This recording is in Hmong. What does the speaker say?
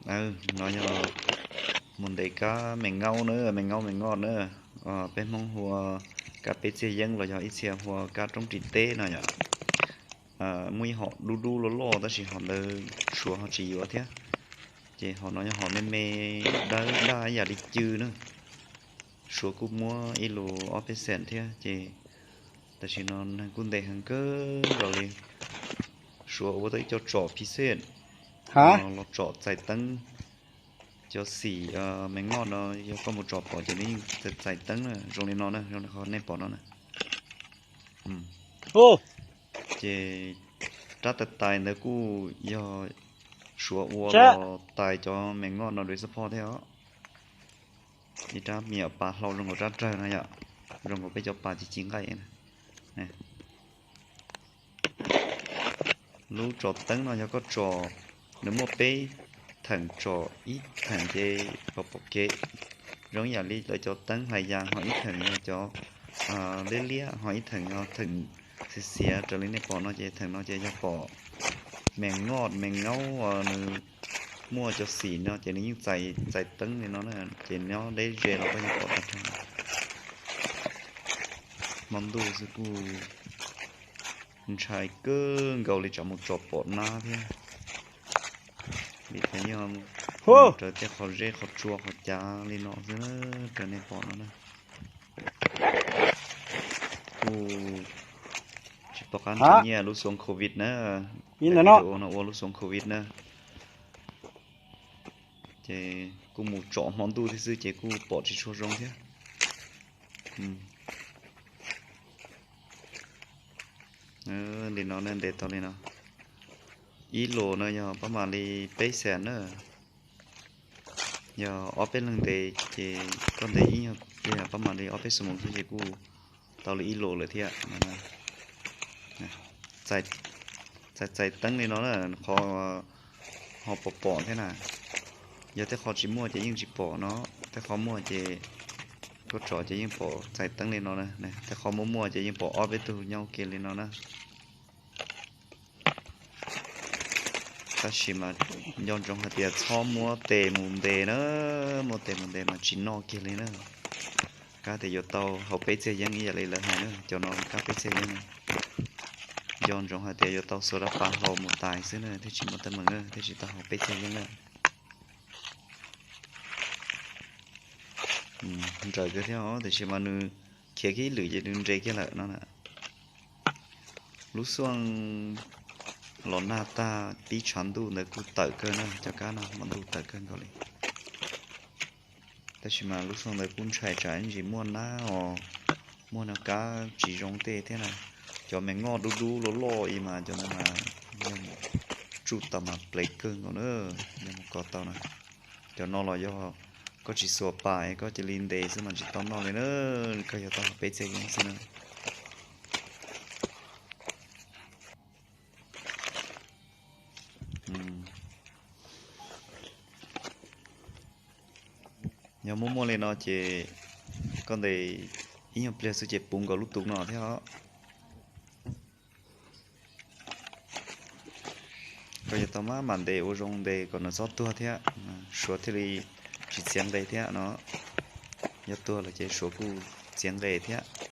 No yog mus ntes kab me ngaub na, me ngaub me ngoj na. Peb Hmoob hu ua kab peb txiag yeeb los yog ib txhia hu ua kab roob ris teb no yom. Muaj ib hom dub dub loj loj tab sis hom ntawd Suav ho tsis yuav thiab. Ces hom no yog hom me me dawb daj ib yam li cw na. Suav kuj muab ib lus ob peb xees thiab ces tam sim no neeg kuj ntes heev kawg nkaus li. Suav ua tau ib co tsom phiv xej los tsom txais teeb. Cov xim me ngoj no yog koj mus tsom pom ces nws yeej txais teeb na, zoo li no na, zoo li qhov nej pom no na. Ces rab tais tais ntawd kuj yog Suav ua los tais cov me ngoj no rau ib xub phoj thiab os. Ib rab me nyuam pas hlau zoo nkaus rab rawg no yom, zoo nkaus peb cov pas ci ci nqaij. Lub tsom teeb no yog koj tsom, nws muaj peb theem, tsom ib theem ces pom pom kev, zoo ib yam li lawv cov teeb hlais yas, ho ib theem yog cov liab liab, ho ib theem yog theem xiav xiav raws li nej pom no ces theem no ces yog pom me ngoj me ngaub, nws muaj cov xim no ces nws yeej txais teeb li no na, ces nyob deb ze los koj yeej pom tag nrho. Hmo ntuj xwb kuj ntshai kawg nkaus li tsam mus tsom pom nab thiab. Vim tias yeej raws tej qhov zeb qhov tsua qhov cav li no xwb na, raws nej pom no na. Kuj tsis pom qab nrhiav nyiaj lub xyoo covid na, ua no ua lub xyoo covid na. Ces kuj mus tsom hmo ntuj thiab xwb ces kuj pom tsis tshua zoo thiab. Li no ne, ntes tau li no. Ib lus no yog pab mam li peb xees na. Yog ob peb leeg ntes ces koj ntes ib nyuag pliag pab mam li ob peb xuab moos xwb ces kuj tau li ib lus lawm thiab. Txais txais teeb li no na, qhov ho pom pom thiab na. Yog tej qhov tsis muaj ces yeej tsis pom no, tej qhov muaj ces koj tsom ces yeej pom txais teeb li no na, tej qhov muaj muaj ces yeej pom ob peb tug nyob ua ke li no na. Tab sis mas nco ntsoov hais tias txhob muab tes mus ntes na, muab tes mus ntes mas tsis noj kiag li na. Kab tias yuav tau haus peb txiag yeeb ib yam li lawv hais na, cov no kab peb txiag yeeb na. Nco ntsoov hais tias yuav tau xuas rab pas hlau mus tais xwb na, thiaj tsis muaj teeb meem na, thiaj tsis tau haus peb txiag yeeb na. Nrawm kawg thiab os, tiam sis mas nws khiav kiag ib lwm ces nws nres kiag lawm no na. Lub xuaj los nag tag pib tshav ntuj ntawd kuj tawm kawg na, cov kab no hmo ntuj tawm kawg nkaus li. Tab sis mas lub xuaj ntawd kuj ntshai tsam ib ntsis muaj nab os, muaj nab kab tsis zoo tej thiab na. Cov me ngoj dub dub loj loj i mas cov ntawd mas yog tsuj tau mas plev kawg nkaus na, yog mus kov tau na. Cov no los yog koj tsis xuas pas es koj cia li ntes xwb mas tsis tau noj li na, koj yuav tau haus peb txiag yeeb xwb na. Yog muaj muaj li no ces koj ntes ib nyuag pliag xwb ces puv nkaus lub tus no thiab os. Koj yuav tau maj mam ntes ua zoo ntes kom nws txhob tuag thiab, suav thiaj li tsis txiav nqe thiab no. Yog tuag lawm ces suav kuj txiav nqe thiab.